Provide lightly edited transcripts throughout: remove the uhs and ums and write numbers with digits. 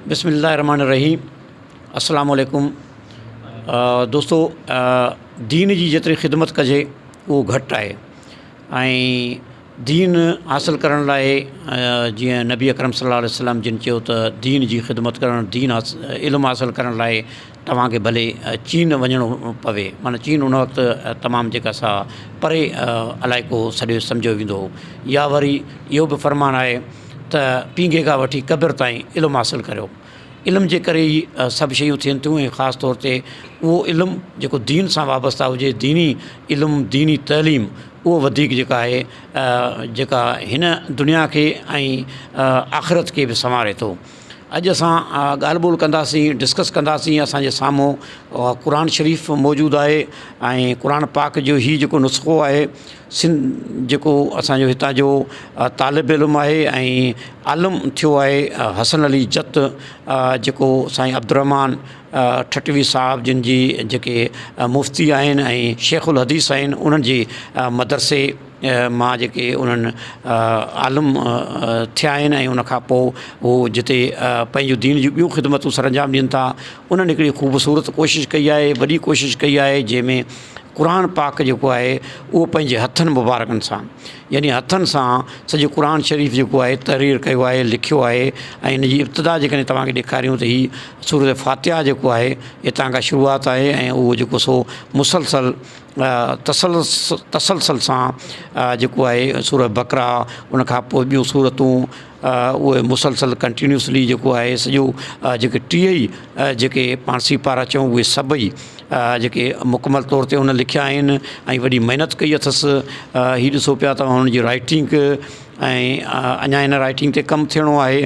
بسم الله الرحمن الرحيم السلام عليڪم دوستو دين جي جيتري خدمت ڪجي اهو گهٽ آهي ۽ دين حاصل ڪرڻ لاء جيئن نبي اڪرم صلي الله عليه وسلم جن چيو ته دين جي خدمت ڪرڻ دين علم حاصل ڪرڻ لاء توهان کي ڀلي چين وڃڻو پوي معنيٰ چين ان وقت تمام جيڪا سا پري علائقو سڏيو سمجهيو ويندو هو يا وري اهو به فرمان آهي ته پينگهي کان وٺي قبر تائين علم حاصل ڪريو علم جي ڪري ئي سڀ شيون ٿين ٿيون ۽ خاص طور تي اهو علم جيڪو دين سان وابسته هجي ديني علم ديني تعليم اهو وڌيڪ جيڪا آهي جيڪا هن دنيا کي ۽ آخرت کي به سنواري ٿو اڄ اسان ڳالهه ٻولهه ڪنداسين ڊسڪس ڪنداسين اسانجي سامهون قرآن شريف موجود آهي ۽ قرآن پاڪ جو هي جيڪو نسخو آهي سنڌ جيڪو اسانجو هتان جو طالب علم آهي ۽ عالم ٿيو آهي حسن علي جت جيڪو سائين عبدالرحمان ٺٽوي صاحب جن جي جيڪي مفتي آهن ۽ شيخ الحديث آهن انهن جي مدرسي مان جيڪي انهن عالم ٿيا آهن ۽ ان کان پوء هو جتي پنهنجو دين جون ٻيون خدمتون سر انجام ڏين ٿا انهن هڪڙي خوبصورت ڪوشش ڪئي آهي وڏي ڪوشش ڪئي آهي جنهن ۾ قرآن پاڪ جيڪو آهي اهو پنهنجي هٿن مبارڪن سان يعني هٿن سان سڄو قرآن شريف جيڪو آهي تحرير ڪيو آهي لکيو آهي ۽ ان جي ابتدا جيڪڏهن توهان کي ڏيکاريون ته هي سورة فاتحه جيڪو آهي هتان کان شروعات آهي ۽ اهو جيڪو سو مسلسل تسلسل سان جيڪو آهي سورة بقره ان کان پوء ٻيون سورتون اهي مسلسل ڪنٽينيوسلي جيڪو آهي سڄو جيڪي ٽيهه ئي جيڪي پاڻ سيپارا چئون اهي سڀئي جيڪي مڪمل طور تي هن لکيا آهن ۽ وڏي محنت ڪئي اٿس هي ڏسو پيا ته هن جي رائٽنگ ۽ اڃا هن رائٽنگ تي ڪم ٿيڻو آهي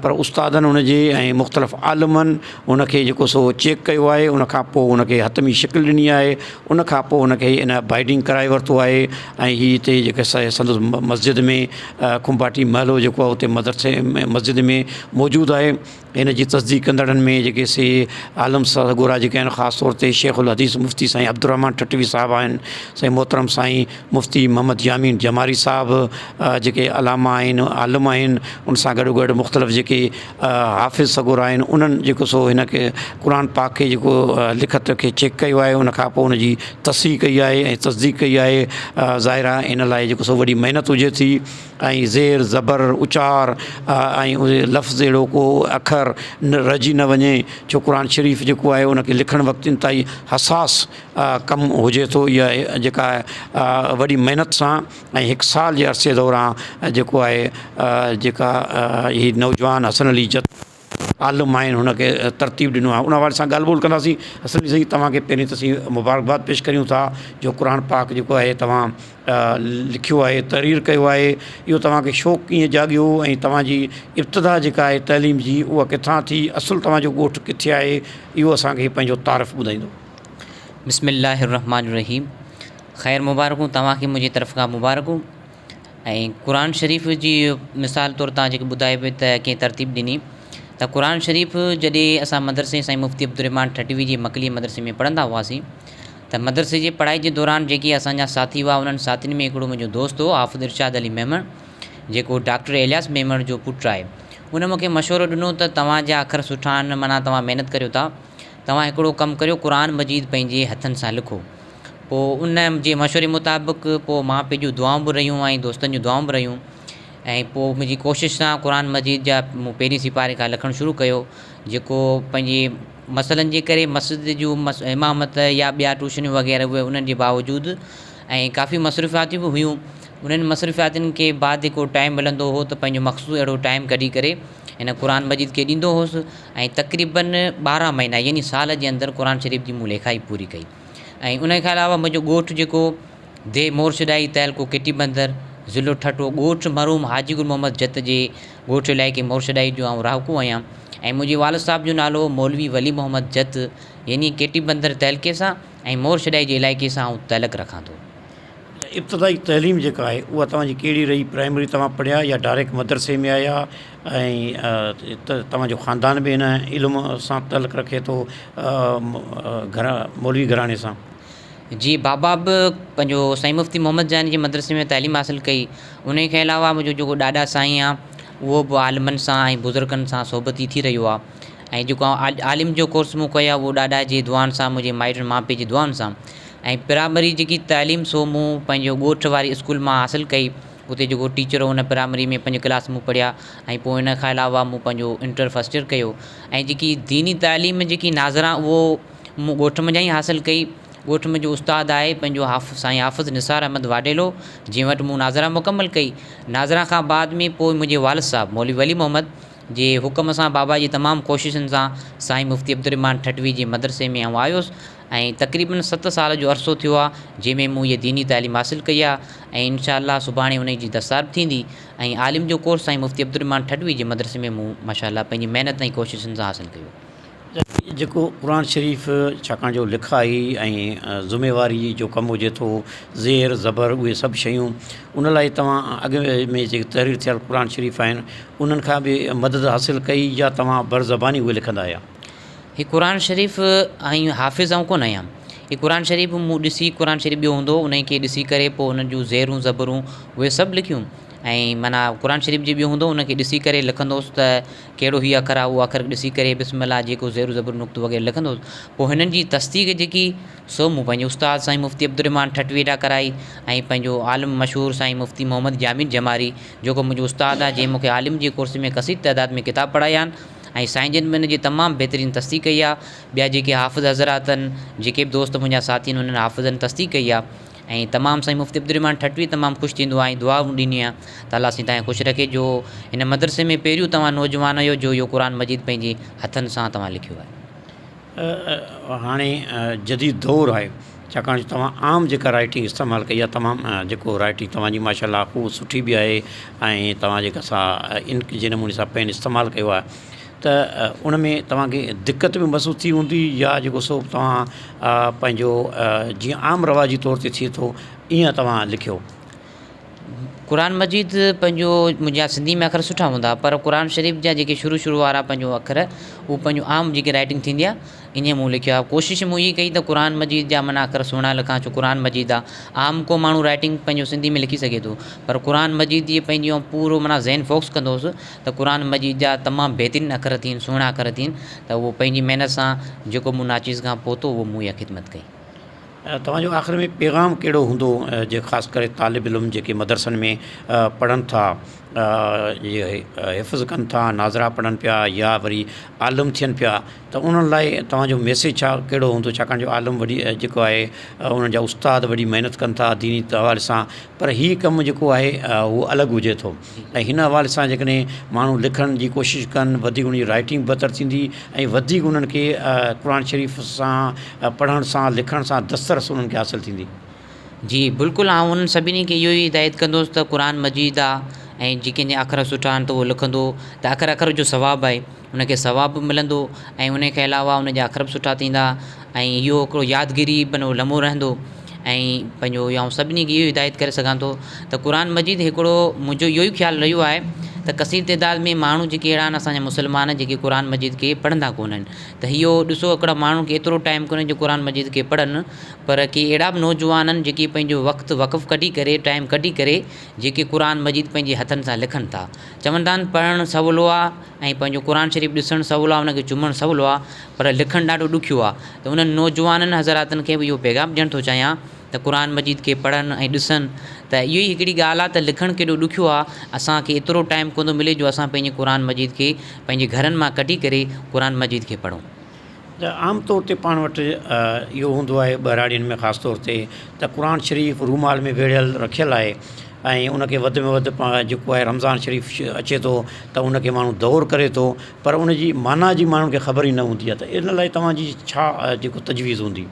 پر استادن هن جي ۽ مختلف عالمن هن کي جيڪو سو چيڪ ڪيو آهي ان کان پوء هن کي حتمي شڪل ڏني آهي ان کان پوء هن کي ان بائيڊنگ ڪرائي ورتو آهي ۽ هي هتي جيڪي سندس مسجد ۾ کنڀاٽي محلو جيڪو آهي اتي مدرسي ۾ مسجد ۾ موجود آهي هن جي تصديق ڪندڙن ۾ جيڪي سي عالم سڳورا جيڪي آهن خاص طور تي شيخ الحديث مفتي سائين عبدالرحمان ٺٽوي صاحب آهن سائين محترم سائين مفتي محمد يامين جماري صاحب جيڪي علامه آهن عالم آهن ان سان گڏو گڏ مختلف جيڪي حافظ سڳورا آهن انهن جيڪو سو هن کي قرآن پاڪ کي جيڪو لکت کي چيڪ ڪيو آهي ان کان پوء ان جي تصحيح ڪئي آهي ۽ تصديق ڪئي آهي ظاهر آهي ان لاء جيڪو سو وڏي محنت هجي ٿي ۽ زير زبر اچار ۽ لفظ اهڙو ڪو اکر نه رهجي نه وڃي ڇو قرآن شريف جيڪو آهي ان کي لکڻ وقت انتهائي حساس ڪم هجي ٿو اها جيڪا وڏي محنت سان ۽ هڪ سال جي عرصي دوران جيڪو آهي جيڪا هي نوجوان حسن علي جت عالم آهن هن کي ترتيب ڏنو آهي ان حوالي سان ڳالهه ٻولهه ڪنداسين حسن علي سائين توهان کي پهرين ته اسين مبارڪباد پيش ڪريون ٿا جو قرآن پاڪ جيڪو آهي توهان لکيو آهي تحرير ڪيو آهي اهو توهان کي شوق ڪيئن جاڳيو ۽ توهان جي ابتدا جيڪا آهي تعليم جي اها ڪٿان ٿي اصل توهان جو ڳوٺ ڪٿي آهي اهو اسان کي پنهنجو تعارف ٻڌائيندو. بسم الله الرحمٰن الرحيم خير مبارڪون توهان کي منهنجي طرف کان مبارڪون ۽ قرآن شريف جي مثال طور توهان جيڪي ٻڌايو پئي ته ڪنهن ترتيب ڏني ته قرآن شريف جڏهن اسان مدرسي سائين مفتي عبدالرحمان ٺٽوي جي مڪلي مدرسي ۾ پڙهندا هئاسين ته مدرسي جي پڙهائي جي دوران جيڪي اسان جا ساٿي هئا انهن ساٿين ۾ هڪڙو منهنجو دوست هو حافظ ارشاد علي ميمڻ جيڪو ڊاڪٽر الياس ميمڻ جو پٽ آهي ان مون کي مشورو ڏنو ته توهان جا اکر سٺا آهن معنيٰ توهان محنت ڪريو ٿا توهان هڪڙو ڪم ڪريو قرآن مجيد پنهنجي هٿن سان لکو پوء ان جي مشوري مطابق پوء ماء پيء جون دعائون به رهيون ۽ دوستن جون دعائون به رهيون ۽ پوء منهنجي ڪوشش سان قرآن مجيد جا مون پهرين سيپاري کان لکڻ شروع ڪيو جيڪو پنهنجي مسئلن جي ڪري مسجد جون امامت يا ٻيا ٽيوشنيون وغيره اهي انهن جي باوجود ۽ ڪافي مصروفياتيون به هيون انهن مصروفياتين کي بعد هڪ ٽائيم ملندو هو ته پنهنجو مخصوص اهڙو ٽائيم ڪڍي ڪري هن قرآن مجيد کي ڏيندو هوس ۽ تقريبن 12 مهينا يعني سال جي اندر قرآن شريف جي مون ليکائي پوري ڪئي ۽ ان کان علاوه منهنجو ڳوٺ جيڪو ديهه مور شڏائي تعلقو ڪيٽي بندر ضلعو ٺٽو ڳوٺ مرحوم حاجي گل محمد جت جي ڳوٺ علائقي مور شڏائي جو آئون رهاڪو آهيان ۽ منهنجي والد صاحب جو نالو مولوي ولي محمد جت يعني ڪيٽي بندر تعلقي سان ۽ مور شڏائي جي علائقي سان آئون تعلق رکان ٿو. ابتدائي تعليم جيڪا آهي اها توهان جي ڪهڙي رهي پرائمري توهان پڙهيا يا ڊائريڪٽ مدرسي ۾ آيا ۽ توهان جو خاندان به هن علم سان تعلق رکي ٿو گهر مولوي گهراڻي سان. جي بابا به پنهنجو سائين مفتي محمد جان جي مدرسي ۾ تعليم حاصل ڪئي انهي کان علاوه منهنجو جيڪو ڏاڏا سائين آ اهو به عالمن سان ۽ بزرگن سان صحبتي ٿي رهيو آهي ۽ جيڪو عالم جو ڪورس مون ڪيو آهي اهو ڏاڏا جي دعائن سان منهنجي مائٽن ماء پيء جي دعائن سان ۽ پرائمري جيڪي تعليم سو مون پنهنجو ڳوٺ واري اسڪول مان حاصل ڪئي اتي جيڪو ٽيچر هو ان پرائمري ۾ پنج ڪلاس مون پڙهيا ۽ پوء ان کان علاوه مون پنهنجو انٽر فرسٽ ايئر ڪيو ۽ جيڪي ديني تعليم جيڪي ناظره اهو مون ڳوٺ منجهان ئي حاصل ڪئي ڳوٺ منهنجو استاد آهي پنهنجو حافظ سائين حافظ نثار احمد واڍيلو جنهن وٽ مون ناظره مڪمل ڪئي ناظره کان بعد ۾ پوء منهنجي والد صاحب مولوي ولي محمد جي حڪم سان بابا جي تمام ڪوششن سان سائين مفتي عبدالرحمان ٺٽوي جي مدرسي ۾ آئون آيس ۽ تقريبن ست سال جو عرصو ٿيو آهي جنهن ۾ مون هيء ديني تعليم حاصل ڪئي آهي ۽ انشاء الله سڀاڻي انهي جي دستار به ٿيندي ۽ عالم جو ڪورس سائين مفتي عبدالرحمان ٺٽوي جي مدرسي ۾ مون ماشاء الله پنهنجي محنت ۽ ڪوششن سان حاصل ڪيو. جيڪو قرآن شريف ڇاڪاڻ جو لکائي ۽ ذميواري جو ڪم هجي ٿو زير زبر اهي سڀ شيون ان لاء توهان اڳ ۾ جيڪي تحرير ٿيل قرآن شريف آهن انهن کان به مدد حاصل ڪئي يا توهان بر زباني اهي لکندا آهيا. هي قرآن شريف ۽ حافظ آئون ڪونه آهيان هي قرآن شريف مون ڏسي قرآن شريف ٻيو هوندو هو انهي کي ڏسي ڪري پوء انهن جون زيرون زبرون اهي سڀ لکيون ۽ معنيٰ قرآن شريف جي ٻيو هوندو هو ان کي ڏسي ڪري لکندو هوس ته ڪهڙو هي اکر آهي اهو اکر ڏسي ڪري بسم الله جيڪو زير زبر نقطو وغيره لکندو هوس پوء هنن جي تصديق جيڪي سو مون پنهنجي استاد سائين مفتي عبدالرحمان ٺٽوي ڏانهن ڪرائي ۽ پنهنجو عالم مشهور سائين مفتي محمد جامي جماري جيڪو منهنجو استاد آهي جنهن مون کي عالم جي ڪورس ۾ ڪثير تعداد ۾ ڪتاب پڙهايا آهن ۽ سائين جن به ان جي تمام بهترين تصديق ڪئي آهي ٻيا جيڪي حافظ حضرات آهن جيڪي به دوست منهنجا ساٿي آهن انهن حافظن تصديق ڪئي آهي ۽ تمام سائين مفتي عبدالرحمان ٺٽوي تمام خوش ٿيندو آهي ۽ دعائون ڏيندي آهي ته الله سائين توهان کي خوش رکي جو هن مدرسي ۾ پهريون توهان نوجوان آهيو جو اهو قرآن مجيد پنهنجي هٿن سان توهان لکيو آهي. هاڻي جديد دور آهي ڇاڪاڻ جو توهان عام جيڪا رائٽنگ استعمال ڪئي آهي تمام جيڪو رائٽنگ توهان جي ماشاء الله خوب سٺي به آهي ۽ توهان جيڪا سا انڪ جي نموني سان پين استعمال ڪيو آهي ته ان ۾ توهان کي دقت به محسوس ٿي هوندي يا جيڪو سو توهان پنهنجو جيئن عام رواجي طور تي ٿئي ٿو ائين توهان لکيو. قرآن مجيد پنهنجو منهنجا سنڌي ۾ اکر سٺا هوندا پر قرآن شريف جا جيڪي شروع شروع وارا پنهنجو اکر هو پنهنجو عام جيڪي رائٽنگ ٿيندي آهي ائين مون لکيو آهي ڪوشش مون هي ڪئي ته قرآن مجيد جا معنيٰ اکر سهڻا لکان ڇو قرآن مجيد آهي عام ڪو ماڻهو رائٽنگ پنهنجو سنڌي ۾ لکي سگهي ٿو پر قرآن مجيد جي پنهنجي آئون پورو معنيٰ ذهن فوڪس ڪندو هوس ته قرآن مجيد جا تمام بهترين اکر ٿين سهڻا اکر ٿين ته اهو پنهنجي محنت سان جيڪو مون ناچيز کان پهتو اهو مون اها خدمت ڪئي. توهان جو آخر ۾ پيغام ڪهڙو هوندو جي خاص ڪري طالب علم جيڪي مدرسن ۾ پڙهن ٿا حفظ ڪن ٿا ناظرا پڙهن پيا يا وري عالم ٿين پيا ته انهن لاء توهان جو ميسيج ڇا ڪهڙو هوندو ڇاڪاڻ جو عالم وڏي جيڪو آهي انهن جا استاد وڏي محنت ڪن ٿا ديني حوالي سان پر هي ڪم جيڪو آهي اهو الڳ هجي ٿو ۽ هن حوالي سان جيڪڏهن ماڻهو لکڻ جي ڪوشش ڪن وڌيڪ ان جي رائٽنگ بهتر ٿيندي ۽ وڌيڪ انهن کي قرآن شريف سان پڙهڻ سان لکڻ سان دسترس انهن کي حاصل ٿيندي. جي بلڪل آئون انهن سڀني کي اهو ئي هدايت ڪندس ته قرآن مجيد آ ۽ جي ڪنهن جا اکر سٺا آهن ته اهو لکندو ته اکر اکر جو ثواب آهي ان کي ثواب به ملندو ۽ ان کان علاوه ان جا اکر به سٺا ٿيندا ۽ اهو هڪڙو يادگيري پنهنجو لمحو رهندو ۽ پنهنجو آئون سڀني کي اهو هدايت ڪري سگهان ٿو ته قرآن مجيد هڪڙو منهنجو اهو ئي خيال رهيو آهي ته ڪثير تعداد ۾ ماڻهو جيڪي اهڙا آهن اسان جا مسلمان جيڪي قرآن مجيد کي پڙهندا ڪونهن ته اهو ڏسو هڪڙا ماڻهن کي ايترو ٽائيم ڪونهي جو قرآن مجيد کي پڙهن پر ڪي اهڙا به نوجوان آهن جيڪي پنهنجو وقت وقف ڪڍي ڪري ٽائيم ڪڍي ڪري جيڪي قرآن مجيد پنهنجي هٿن سان لکن ٿا چوندا آهن پڙهڻ سولو آهي ۽ پنهنجو قرآن شريف ڏسڻ سولو آهي ان کي چمڻ سولو آهي پر لکڻ ڏاڍو ڏکيو آهي ته انهن نوجوانن حضراتن کي به اهو پيغام ڏيڻ ٿو چاهيان ته قرآن مجيد کي پڙهن ۽ ڏسن ته اهو ئي هڪڙي ڳالهه آهي ته لکڻ ڪيڏو ڏکيو آهي اسان کي ايترو ٽائيم ڪونه ٿو ملي جو اسان پنهنجي قرآن مجيد کي پنهنجي گهرن مان ڪڍي ڪري قرآن مجيد کي پڙهون. ته عام طور تي پاڻ وٽ اهو هوندو آهي ٻهراڙين ۾ خاص طور تي ته قرآن شريف رومال ۾ ويڙهيل رکيل آهي ۽ ان کي وڌ ۾ وڌ جيڪو آهي رمضان شريف اچي ٿو ته ان کي ماڻهو دور ڪري ٿو پر ان جي معنيٰ جي ماڻهن کي خبر ئي نه هوندي آهي ته ان لاء توهان جي ڇا جيڪو تجويز هوندي.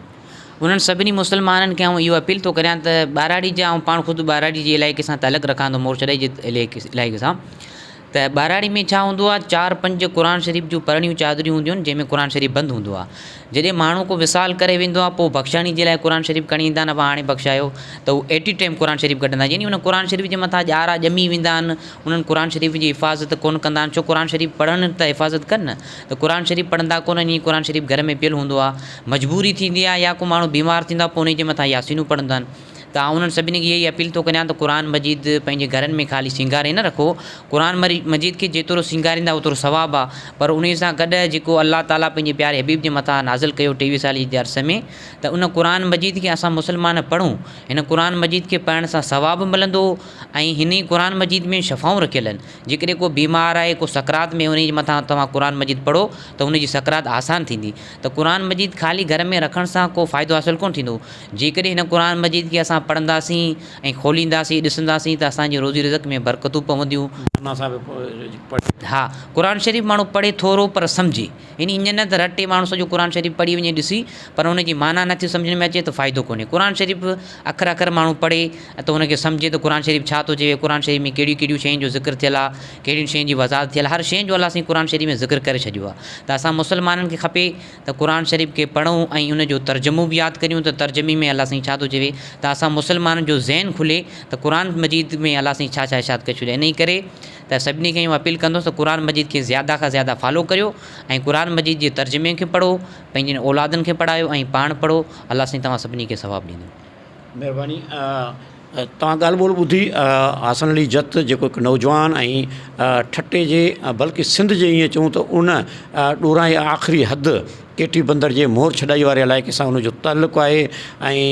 انهن سڀني مسلمانن کي آئون اهو اپيل ٿو ڪريان ته ٻهراڙي جا آئون پاڻ خود ٻهراڙي جي علائقي سان تعلق رکان ٿو مورڇڙائي جي علائقي سان ته ٻهراڙي ۾ ڇا هوندو آهي چار پنج قرآن شريف جون پرڻيون چادريون هونديون آهن جنهن ۾ قرآن شريف بند هوندو آهي جڏهن ماڻهو ڪو وصال ڪري ويندو آهي پوء بخشاڻي جي لاء قرآن شريف کڻي ايندا آهن ابا هاڻي بخشايو ته هو ايٽ اي ٽائيم قرآن شريف ڪڍندا آهن يعني ان قرآن شريف جي مٿان ڄارا ڄمي ويندا آهن انهن قرآن شريف جي حفاظت ڪونه ڪندا آهن ڇو قرآن شريف پڙهن ته حفاظت ڪن نه ته قرآن شريف پڙهندا ڪونه آهن ائين قرآن شريف گهر ۾ پيل هوندو آهي مجبوري ٿيندي آهي يا ڪو ماڻهو بيمار ٿيندو آهي پوء انهي جي مٿان ياسينون پڙهندا آهن. ته آئون انهن سڀني کي اها ئي اپيل ٿو ڪريان ته قرآن مجيد پنهنجي گهرن ۾ خالي سينگاري نه رکو قرآن مجيد کي جيترو سينگاريندا اوترو ثواب آ پر انهي سان گڏ جيڪو الله تعالي پنهنجي پياري حبيب جي مٿان نازل ڪيو ٽيويهه سال جي عرصي ۾ ته ان قرآن مجيد کي اسان مسلمان پڙهون هن قرآن مجيد کي پڙهڻ سان ثواب به ملندو ۽ هن ئي قرآن مجيد ۾ شفائون رکيل آهن جيڪڏهن ڪو بيمار آهي ڪو سڪرات ۾ انهي جي مٿان توهان قرآن مجيد پڙهو ته ان جي سڪرات آسان ٿيندي ته قرآن مجيد خالي گهر ۾ رکڻ سان ڪو فائدو حاصل ڪونه ٿيندو جيڪڏهن هن قرآن مجيد کي اسان پڙهنداسين ۽ کولينداسين ڏسنداسين ته اسان جي روزي رزق ۾ برڪتون پونديون. معنيٰ سان به پڙهي. ها قرآن شريف ماڻهو پڙهي ٿورو پر سمجهي يعني ائين نه ته رٽي ماڻهو سڄو قرآن شريف پڙهي وڃي ڏسي پر ان جي معنيٰ نٿي سمجهه ۾ اچي ته فائدو ڪونهي قرآن شريف اکر اکر ماڻهو پڙهي ته ان کي سمجهي ته قرآن شريف ڇا ٿو چوي قرآن شريف ۾ ڪهڙيون ڪهڙيون شين جو ذڪر ٿيل آهي ڪهڙين شين جي وضاحت ٿيل آهي هر شين جو الله سائين قرآن شريف ۾ ذڪر ڪري ڇڏيو آهي ته اسان مسلمانن کي کپي ته قرآن شريف کي پڙهون ۽ ان جو ترجمو به ياد ڪريون ته ترجمي ۾ الله سائين ڇا ٿو چوي ته اسان مسلمانن جو ذهن کلي ته قرآن مجيد ۾ الله سائين ڇا ڇا ارشاد ڪري ڇڏيو انهي ڪري ته سڀني کي آئون اپيل ڪندس ته قرآن مجيد کي زياده کان زياده فالو ڪريو ۽ قرآن مجيد جي ترجمي کي پڙهو پنهنجن اولادن کي پڙهايو ۽ پاڻ پڙهو الله سائين توهان سڀني کي ثواب ڏيندو. مهرباني توهان ڳالهه ٻولهه ٻڌي حسن علي جت جيڪو هڪ نوجوان ۽ ٺٽي جي بلڪه سنڌ جي ائين چئون ته ان ڏورانهين آخري حد ڪيٽي بندر جي مور ڇڏائي واري علائقي سان ان جو تعلق آهي ۽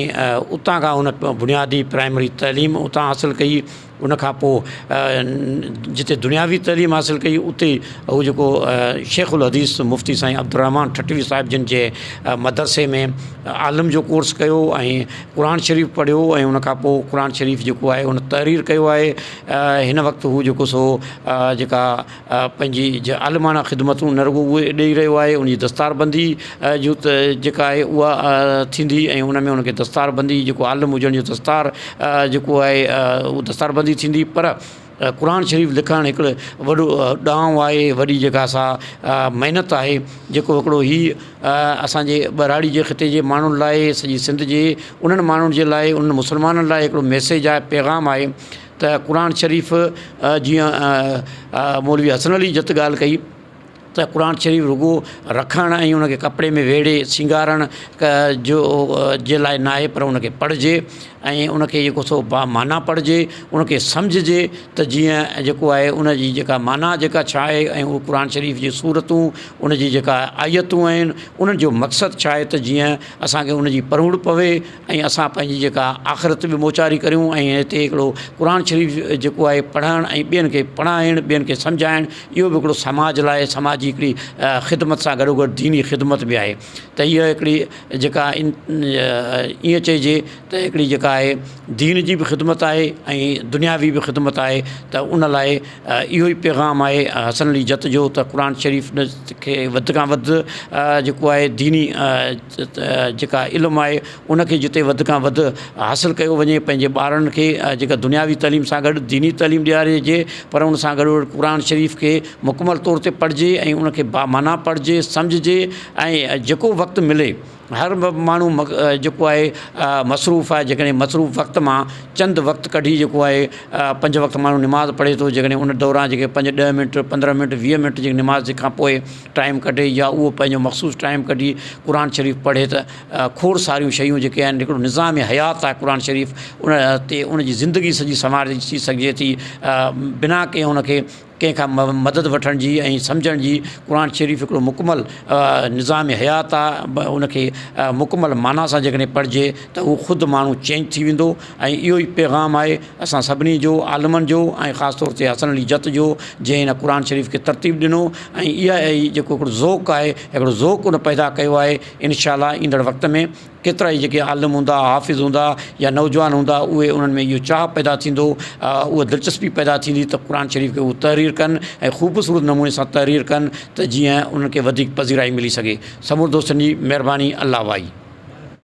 اتان کان ان بنيادي پرائمري تعليم اتان حاصل ڪئي ان کان پوء جتي دنياوي تعليم حاصل ڪئي اتي هو جيڪو شيخ الحديث مفتي سائين عبدالرحمان ٺٽوي صاحب جن جي مدرسي ۾ عالم جو ڪورس ڪيو ۽ قرآن شريف پڙهيو ۽ ان کان پوء قرآن شريف جيڪو آهي ان تحرير ڪيو آهي هن وقت هو جيڪو سو جيڪا پنهنجي عالمانه خدمتون نه رڳو اهي ڏئي رهيو آهي ان جي دستاربندي جو ته جيڪا آهي اها ٿيندي ۽ ان ۾ ان کي دستاربندي جيڪو عالم هجڻ جو دستار جيڪو آهي اهو دستاربندي ٿيندي پر قرآن شريف لکڻ هڪڙو وڏو ڏانء آهي وڏي جيڪا سا محنت آهي جيڪو هڪڙو هي اسانجي ٻهراڙي جي خطي جي ماڻهن لاء سڄي سنڌ جي انهن ماڻهن جي لاء انهن مسلمانن لاء هڪڙو ميسيج آهي پيغام آهي ته قرآن شريف جيئن مولوي حسن علي جت ڳالهه ڪئي ته قرآن شريف رڳو رکڻ ۽ ان کي ڪپڙي ۾ ويڙهي سينگارڻ جو جي لاء نه آهي پر ان کي پڙهجي ۽ ان کي جيڪو سو با معنيٰ پڙهجي ان کي سمجهجي ته جيئن جيڪو آهي ان جي جيڪا معنيٰ جيڪا ڇا آهي ۽ اهو قرآن شريف جي سورتون ان جي جيڪا آيتون آهن انهن جو مقصد ڇا آهي ته جيئن اسانکي ان جي پروڙ پوي ۽ اسان پنهنجي جيڪا آخرت به موچاري ڪريون ۽ هتي هڪڙو قرآن شريف جيڪو آهي پڙهڻ ۽ ٻين کي پڙهائڻ ٻين کي سمجهائڻ اهو به هڪڙو سماج لاء سماجي هڪڙي خدمت سان گڏو گڏ ديني خدمت به آهي ته هيء هڪڙي جيڪا ائين چئجي ته هڪڙي جيڪا آهي دين جي به خدمت آهي ۽ دنياوي به خدمت آهي ته ان لاء اهو ئي پيغام آهي حسن علي جت جو ته قرآن شريف کي وڌ کان وڌ جيڪو آهي ديني جيڪا علم آهي ان کي جتي وڌ کان وڌ حاصل ڪيو وڃي پنهنجي ٻارن کي جيڪا دنياوي تعليم سان گڏ ديني تعليم ڏيارجي پر ان سان گڏو گڏ قرآن شريف کي مڪمل طور تي پڙهجي ۽ ان کي بامعنيٰ پڙهجي سمجهجي ۽ جيڪو وقت ملي هر ماڻهو جيڪو آهي مصروف آهي جيڪڏهن مصروف وقت مان چند وقت ڪڍي جيڪو آهي پنج وقت ماڻهو نماز پڙهي ٿو جيڪڏهن ان دوران جيڪي پنج ڏهه منٽ پندرهن منٽ 20 منٽ جيڪي نماز کان پوء ٽائيم ڪڍي يا اهو پنهنجو مخصوص ٽائيم ڪڍي قرآن شريف پڙهي ته کوڙ ساريون شيون جيڪي آهن هڪڙو نظام حيات آهي قرآن شريف ان تي ان جي زندگي سڄي سنواري سگهجي ٿي بنا ڪنهن ان کي ڪنهن کان مدد وٺڻ جي ۽ سمجهڻ جي قرآن شريف هڪڙو مڪمل نظام حيات آ ان کي مڪمل معنيٰ سان جيڪڏهن پڙهجي ته هو خود ماڻهو چينج ٿي ويندو ۽ اهو ئي پيغام آهي اسان سڀني جو عالمن جو ۽ خاص طور تي حسن علي جت جو جنهن هن قرآن شريف کي ترتيب ڏنو ۽ اها ئي جيڪو هڪڙو ذوق آهي هڪڙو ذوق ان پيدا ڪيو آهي انشاء الله ايندڙ وقت ۾ ڪيترائي جيڪي عالم هوندا، حافظ هوندا يا نوجوان هوندا اهي انهن ۾ اهو چاهه پيدا ٿيندو، اها دلچسپي پيدا ٿيندي ته قرآن شريف کي هو تحرير ڪن ۽ خوبصورت نموني سان تحرير ڪن ته جيئن انهن کي وڌيڪ پذيرائي ملي سگهي. سمورن دوستن جي مهرباني الله وائي.